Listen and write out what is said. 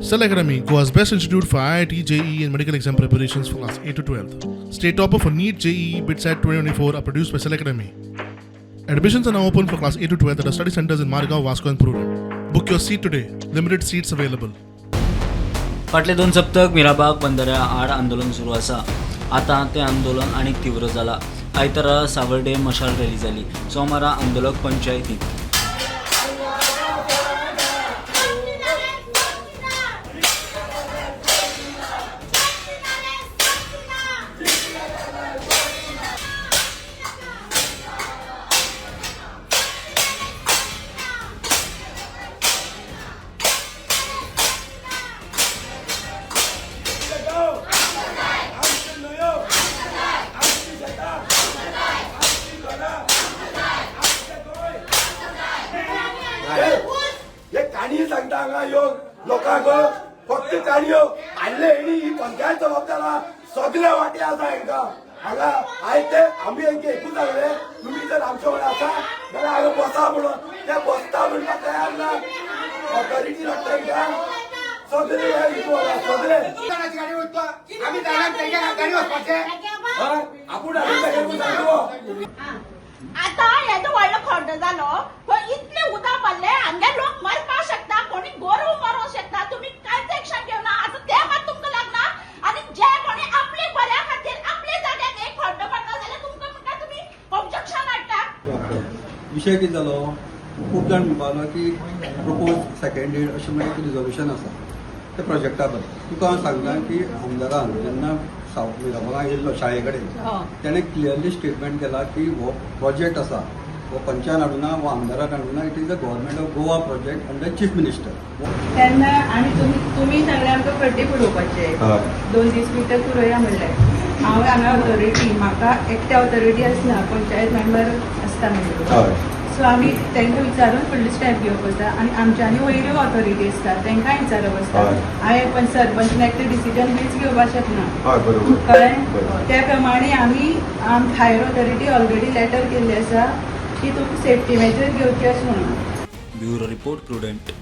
Cell Academy, Goa's best institute for IIT, JEE, and medical exam preparations for class 8 to 12. State topper for NEET, JEE, BITSAT 2024 are produced by Cell Academy. Admissions are now open for class 8 to 12 at our study centers in Margao, Vasco, and Prudent. Book your seat today. Limited seats available. फाटले 2 सप्तक मिराबाग बंदरा आड आंदोलन सुरू आसा. आतां तें आंदोलन आनीक तीव्र जाला. आयतारा सावर्डे मशाल रॅली जाली. सोमारा आंदोलक पंचायतींत. हे काणी सांगता हांगा येवन लोकांक, फक्त काणयो हाडले. हेणी ही पंचायत जबाबदार आहा, सगळे वांटे आसा हेंकां हांगा. आयज ते आमी हेंकां एकूच सांगले, तुमी जर आमच्या वांगडा आसा जाल्यार हांगा बसा म्हणून. ते बसता म्हणपाक तयार ना. ऑथॉरिटी लागता हेंकां. सगळे हे हितून आसा, सगळे. कोणाची गाडी वयता? आमी जाणा तेंच्या गाडी वचपाचें. हय, आपूण हाडून तेंकां सांगलो. आता हेजो व्हडलो खड्डो जालो, पण इतले उदक पडले, हांगे लोक मरपाक शकता, कोणी गोरव मरोंक शकता. तुमी कांयच एक्शन घेवना. आतां तें मात तुमकां लागना. आनी जे कोणी आपले बऱ्या खातीर आपले जाग्याक एक खड्डो पडटा जाल्यार तुमकां म्हणटा, तुमी ऑब्जेक्शन हाडटा. विशय कितें जालो, खूब जाण म्हणपाक लागलो की प्रपोज सेकंड अशें म्हणून एक रिजोल्युशन आसा त्या प्रोजेक्टा बद्दल. तुका हांव सांगता की आमदारान जेन्ना सावथ मिराबागा येयल्लो शाळे कडेन, तेणें क्लियरली स्टेटमेंट केला की हो प्रोजेक्ट आसा हो पंचायत हाडूना, हो आमदारान हाडूना, it is the Government of Goa project under Chief Minister. तेन्ना आमी तुमी सांगले आमकां खड्डे पुरोवपाचे, 2 दीस भितर पुरोया म्हणलें. हांव हांगा ऑथॉरिटी, म्हाका एकट्या ऑथॉरिटी आसना, पंचायत मेंबर आसता म्हणजे. सो आमी तांकां विचारून फुडली स्टेप घेवप आसता आनी आमच्यांनी वयल्यो ऑथॉरिटी आसता, तांकां विचारप आसता. हांवें पण सरपंच एकटें डिसिजन खंयच घेवपाक शकना. हय बरोबर. कळ्ळें? त्या प्रमाणे आमी हायर ऑथॉरिटी ऑलरेडी लेटर केल्ली आसा की तुमी सेफ्टी मेजर घेवची अशें म्हणून. Bureau report, Prudent.